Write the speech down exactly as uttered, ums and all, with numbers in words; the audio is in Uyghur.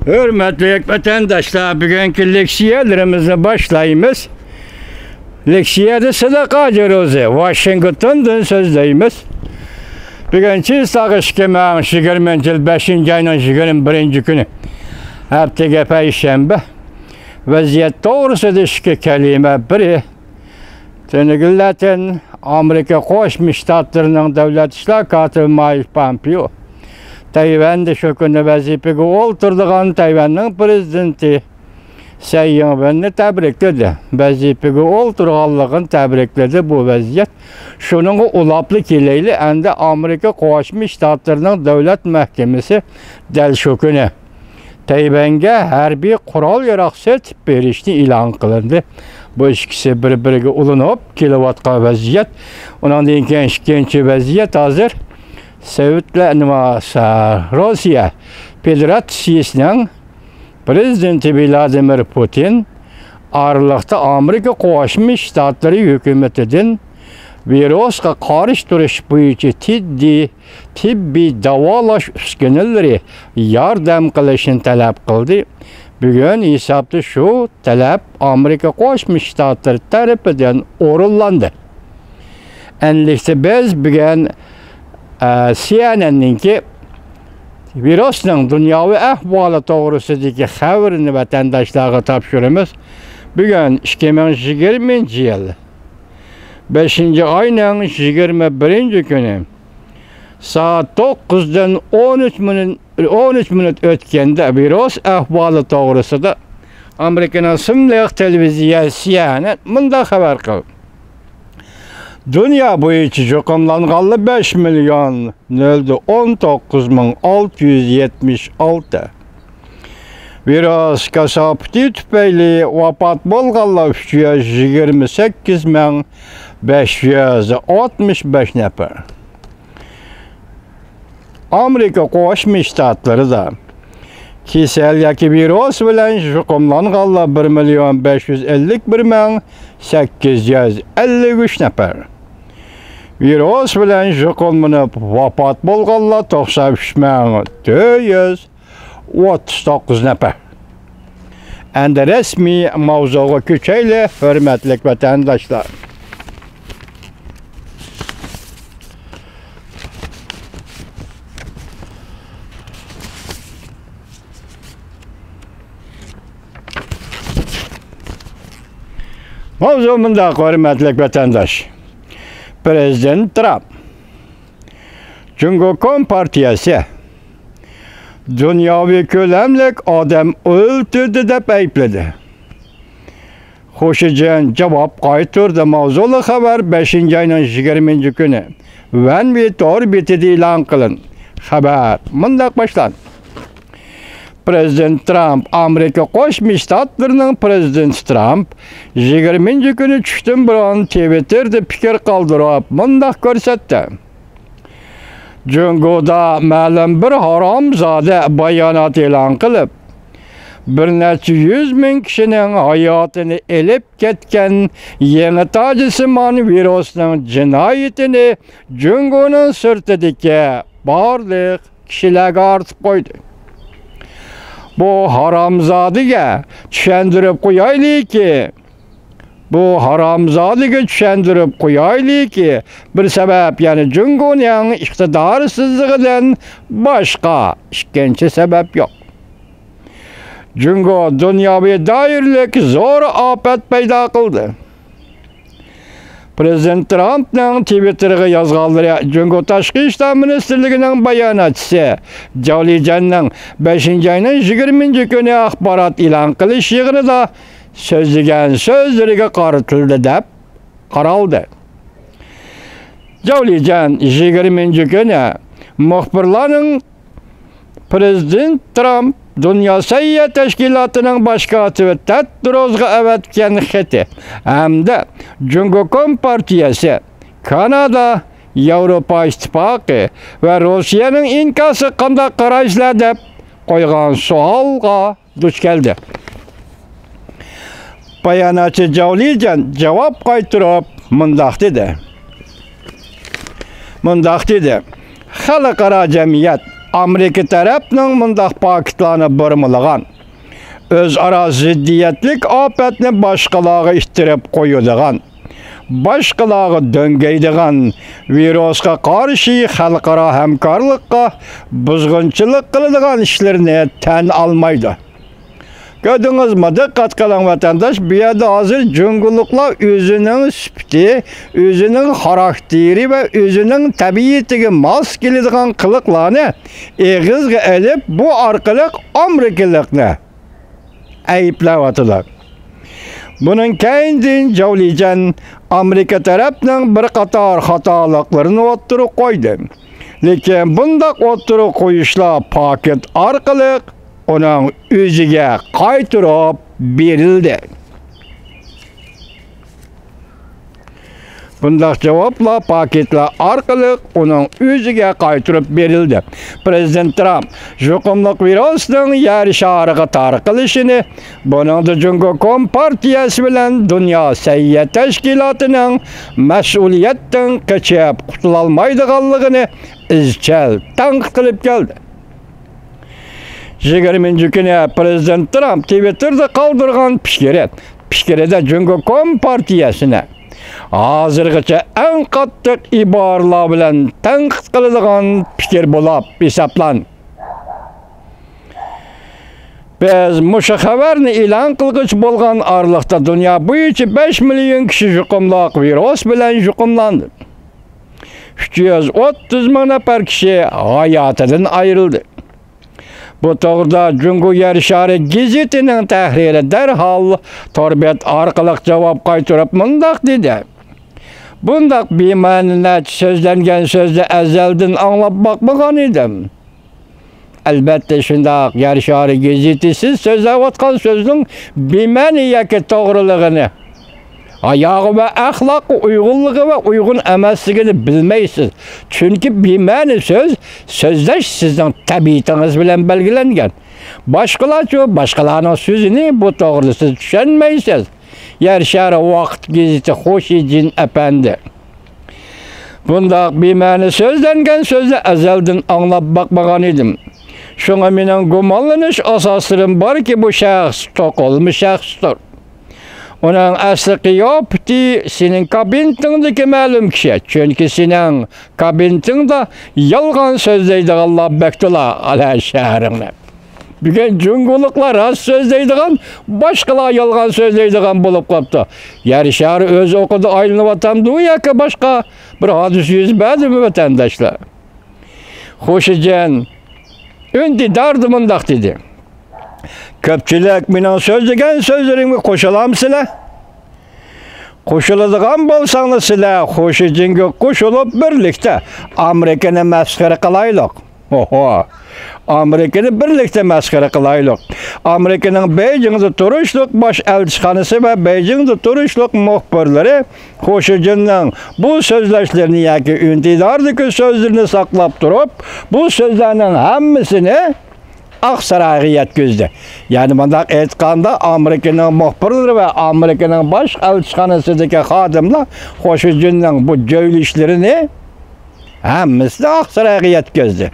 ھۆرمەتلىك ۋەتەنداشلار، بۈگۈنكى لېكسىيەلىرىمىزنى باشلايمىز. لېكسىيەدە سادىق ھاجى روزى، ۋاشىنگتوندىن سۆزلەيمىز. بۈگۈن چىسلاغ ئىككى مىڭ يىگىرمىنچى يىل بەشىنچى ئاينىڭ يىگىرمە بىرىنچى كۈنى، ھەپتىگە پەيشەنبە. ۋەزىيەت توغرىسىدا ئىككى كەلىمە. بىرى، تۈنۈگۈنلەتىن ئامېرىكا قوشما شتاتلىرىنىڭ دۆلەت ئىشلار كاتىپى مايك پامپېئو تەيۋەندە شۇ كۈنى ۋەزىپىگە ئولتۇرىدىغان تەيۋەننىڭ پىرېزىدېنتى سەي يىڭۋېننى تەبرىكلىدى. ۋەزىپىگە ئولتۇرغانلىقىنى تەبرىكلىدى. بۇ ۋەزىيەت شۇنىڭغا ئۇلاپلا كېلەيلى، ئەمدى ئامېرىكا قوشما شتاتلىرىنىڭ دۆلەت مەھكىمىسى دەل شۇ كۈنى تەيۋەنگە ھەربىي قورال-ياراغ سېتىپ بېرىشنى ئېلان قىلدى. بۇ ئىككىسى بىر-بىرىگە ئۇلىنىپ كېلىۋاتقان ۋەزىيەت. ئۇنىڭدىن كېيىن ئىككىنچى ۋەزىيەت ھازىر سوۋېتلار، نېمە، روسىيە فېدېراتسىيىسىنىڭ پىرېزىدېنتى ۋلادىمىر پۇتىن ئارىلىقتا ئامېرىكا قوشما شتاتلىرى ھۆكۈمىتىدىن ۋىرۇسقا قارشى تۇرۇش بويىچە تېببىي، تېببىي داۋالاش ئۈسكۈنىلىرى ياردەم قىلىشنى تەلەپ قىلدى. بۈگۈن ھېسابتا شۇ تەلەپ ئامېرىكا قوشما شتاتلىرى تەرىپىدىن ئورۇنلاندى. ئەنلىكتە بىز بۈگۈن، ئە، سىئېنئېننىڭكى ۋىرۇسنىڭ دۇنياۋى ئەھۋالى توغرىسىدىكى خەۋىرىنى ۋەتەنداشلارغا تاپشۇرىمىز. بۈگۈن ئىككى مىڭ يىگىرمىنچى يىل بەشىنچى ئاينىڭ يىگىرمە بىرىنچى كۈنى سائەت توققۇزدىن ئون ئۈچ مىنۇت، ئون ئۈچ مىنۇت ئۆتكەندە ۋىرۇس ئەھۋالى توغرىسىدا ئامېرىكىنىڭ سىملىق تېلېۋىزىيە سىئېنئېن مۇنداق خەۋەر قىلدى. دۇنيا بويىچە يۇقۇملانغانلار بەش مىليون نۆل ئون توققۇز مىڭ ئالتە يۈز يەتمىش ئالتە. ۋىرۇس كاساپىتى تۈپەيلى ۋاپات بولغانلار ئۈچ يۈز يىگىرمە سەككىز مىڭ بەش يۈز ئاتمىش بەش نەپەر. ئامېرىكا قوشما شتاتلىرىدا كېسەل ياكى ۋىرۇس بىلەن يۇقۇملانغانلار بىر مىليون بەش يۈز ئەللىك بىر مىڭ سەككىز يۈز ئەللىك ئۈچ نەپەر. ۋىرۇس بىلەن يۇقۇملىنىپ ۋاپات بولغانلار توقسان ئۈچ مىڭ تۆت يۈز ئوتتۇز توققۇز نەپەر. ئەمدى رەسمىي ماۋزۇغا كۆچەيلى، ھۆرمەتلىك ۋەتەنداشلار. ماۋزۇ مۇنداق، ھۆرمەتلىك ۋەتەنداش. پىرېزىدېنت ترامپ جۇڭگو كومپارتىيەسى دۇنياۋى كۆلەملىك ئادەم ئۆلتۈردى دەپ ئەيىبلىدى. خۇشىجىن جاۋاب قايتۇردى. ماۋزۇلۇق خەۋەر بەشىنچى ئاينىڭ يىگىرمىنچى كۈنى ۋەنۋى تور بېتىدە ئېلان قىلىندى. خەۋەر مۇنداق باشلاندى. پىرېزىدېنت ترامپ، ئامېرىكا قوشما شتاتلىرىنىڭ پىرېزىدېنتى ترامپ يىگىرمىنچى كۈنى چۈشتىن بۇرۇن تىۋىتتېردا پىكىر قالدۇرۇپ مۇنداق كۆرسەتتى. جۇڭگودا مەلۇم بىر ھارامزادە بايانات ئېلان قىلىپ، بىر نەچچە يۈز مىڭ كىشىنىڭ ھاياتىنى ئېلىپ كەتكەن يېڭى تاجسىمان ۋىرۇسنىڭ جىنايىتىنى جۇڭگونىڭ سىرتىدىكى بارلىق كىشىلەرگە ئارتىپ قويدى. بۇ ھارامزادىگە چۈشەندۈرۈپ قويايلىكى، بۇ ھارامزادىگە چۈشەندۈرۈپ قويايلىكى، بىر سەۋەب، يەنى جۇڭگونىڭ ئىقتىدارسىزلىقىدىن باشقا ئىككىنچى سەۋەب يوق. جۇڭگو دۇنياۋى دائىرىلىك زور ئاپەت پەيدا قىلدى. پىرېزىدېنت ترامپنىڭ تىۋىتتېرغا يازغانلىرى جۇڭگو تاشقى ئىشلار مىنىستىرلىكىنىڭ باياناتچىسى جاۋ لىجيەننىڭ بەشىنچى ئاينىڭ يىگىرمىنچى كۈنى ئاخبارات ئېلان قىلىش يىغىنىدا سۆزلىگەن سۆزلىرىگە قارىتىلدى دەپ قارالدى. جاۋ لىجيەن يىگىرمىنچى كۈنى مۇخبىرلارنىڭ پىرېزىدېنت ترامپ دۇنيا سەھىيە تەشكىلاتىنىڭ باش كاتىپى تېد روزغا ئەۋەتكەن خېتى ھەمدە جۇڭگو كومپارتىيەسى، كانادا، ياۋروپا ئىتتىپاقى ۋە روسىيەنىڭ ئىنكاسىغا قانداق قارايسىلەر دەپ قويغان سوئالغا دۇچ كەلدى. باياناتچى جاۋ لىجيەن جاۋاب قايتۇرۇپ مۇنداق دېدى. مۇنداق دېدى، خەلقئارا جەمئىيەت ئامېرىكا تەرەپنىڭ مۇنداق پاكىتلارنى بۇرمىلىغان، ئۆزئارا زىددىيەتلىك ئاپەتنى باشقىلارغا ئىتتىرىپ قويىدىغان، باشقىلارغا دۆڭگەيدىغان، ۋىرۇسقا قارشى خەلقئارا ھەمكارلىققا بۇزغۇنچىلىق قىلىدىغان ئىشلىرىنى تەن ئالمايدۇ. كۆردىڭىزمۇ؟ دىققەت قىلىڭ، ۋەتەنداش، بۇ يەردە ھازىر جۇڭگولۇقلار ئۆزىنىڭ سۈپىتى، ئۆزىنىڭ خاراكتېرى ۋە ئۆزىنىڭ تەبىئىتىگە ماس كېلىدىغان قىلىقلارنى ئېغىزغا ئېلىپ، بۇ ئارقىلىق ئامېرىكىلىقنى ئەيىبلەۋاتىدۇ. بۇنىڭ كەينىدىن جاۋ لىجەن ئامېرىكا تەرەپنىڭ بىر قاتار خاتالىقلىرىنى ئوتتۇرىغا قويدى. لېكىن بۇنداق ئوتتۇرىغا قويۇشلار پاكىت ئارقىلىق ئۇنىڭ ئۆزىگە قايتۇرۇپ بېرىلدى. بۇنداق جاۋابلار پاكىتلار ئارقىلىق ئۇنىڭ ئۆزىگە قايتۇرۇپ بېرىلدى. پىرېزىدېنت ترامپ يۇقۇملۇق ۋىرۇسنىڭ يەر شارىغا تارقىلىشىنى، بۇنىڭدا جۇڭگو كومپارتىيەسى بىلەن دۇنيا سەھىيە تەشكىلاتىنىڭ مەسئۇلىيەتتىن قېچىپ قۇتۇلالمايدىغانلىقىنى ئىزچىل تەنقىد قىلىپ كەلدى. يىگىرمىنچى كۈنى پىرېزىدېنت ترامپ تىۋىتتېردا قالدۇرغان پىكرى، پىكرىدە جۇڭگو كومپارتىيەسىنى ھازىرغىچە ئەڭ قاتتىق ئىبارىلەر بىلەن تەنقىد قىلىدىغان پىكىر بولۇپ ھېسابلان. بىز مۇشۇ خەۋەرنى ئېلان قىلغۇچە بولغان ئارىلىقتا دۇنيا بويىچە بەش مىليون كىشى يۇقۇملۇق ۋىرۇس بىلەن يۇقۇملاندى. ئۈچ يۈز ئوتتۇز مىڭ نەپەر كىشى ھاياتىدىن ئايرىلدى. بۇ توغرىدا جۇڭگو يەر شارى گېزىتىنىڭ تەھرىرى دەرھال تور بەت ئارقىلىق جاۋاب قايتۇرۇپ مۇنداق دېدى: بۇنداق بىمەنە نەچچە سۆزلەنگەن سۆزنى ئەزەلدىن ئاڭلاپ باقمىغان ئىدىم. ئەلبەتتە شۇنداق، يەر شارى گېزىتى، سىز سۆزلەۋاتقان سۆزنىڭ بىمەنە ياكى توغرىلىقىنى، ھاياغا ۋە ئەخلاققا ئۇيغۇنلۇقى ۋە ئۇيغۇن ئەمەسلىكىنى بىلمەيسىز. چۈنكى بىمەنە سۆز سۆزلەش سىزنىڭ تەبىئىتىڭىز بىلەن بەلگىلەنگەن. باشقىلارچۇ؟ باشقىلارنىڭ سۆزىنى بۇ توغرىدا سىز چۈشەنمەيسىز. يەر شارى ۋاقىت گېزىتى، خوشىجىن ئەپەندى. بۇنداق بىمەنە سۆزلەنگەن سۆزنى ئەزەلدىن ئاڭلاپ باقمىغان ئىدىم. شۇڭا مېنىڭ گۇمانلىنىش ئاساسلىرىم باركى، بۇ شەخس توقۇلما شەخستۇر. ئۇنىڭ ئەسلى قىياپىتى سېنىڭ كابىنېتىڭدىكى مەلۇم كىشى. چۈنكى سېنىڭ كابىنېتىڭدا يالغان سۆزلەيدىغانلار بەك تولا، ئالا شەھىرىڭنى. بۈگۈن جۇڭگولۇقلار راست سۆزلەيدىغان، باشقىلار يالغان سۆزلەيدىغان بولۇپ قاپتۇ. يەر شارى ئۆز ئوقىدا ئايلىنىۋاتامدۇ ياكى باشقا بىر ھادىسە يۈز بەردىمۇ، ۋەتەنداشلار؟ خوشىجىن ئۈندىداردا مۇنداق دېدى: كۆپچىلىك، مېنىڭ سۆزلىگەن سۆزلىرىمگە قوشۇلامسىلەر؟ قوشۇلىدىغان بولساڭلار، سىلەر خوشىجىنگە قوشۇلۇپ، بىرلىكتە ئامېرىكىنى مەسخىرە قىلايلۇق. ئوھو، ئامېرىكىنى بىرلىكتە مەسخىرە قىلايلۇق. ئامېرىكىنىڭ بېيجىڭدا تۇرۇشلۇق باش ئەلچىخانىسى ۋە بېيجىڭدا تۇرۇشلۇق مۇخبىرلىرى خوشىجىننىڭ بۇ سۆزلەشلىرىنى ياكى ئۈندىداردىكى سۆزلىرىنى ساقلاپ تۇرۇپ، بۇ سۆزلەرنىڭ ھەممىسىنى ئاقسارايغا يەتكۈزدى. يەنى مۇنداق ئېيتقاندا، ئامېرىكىنىڭ مۇخبىرلىرى ۋە ئامېرىكىنىڭ باش ئەلچىخانىسىدىكى خادىملار خوشىجىننىڭ بۇ جۆيلۈشلىرىنى ھەممىسىنى ئاقسارايغا يەتكۈزدى.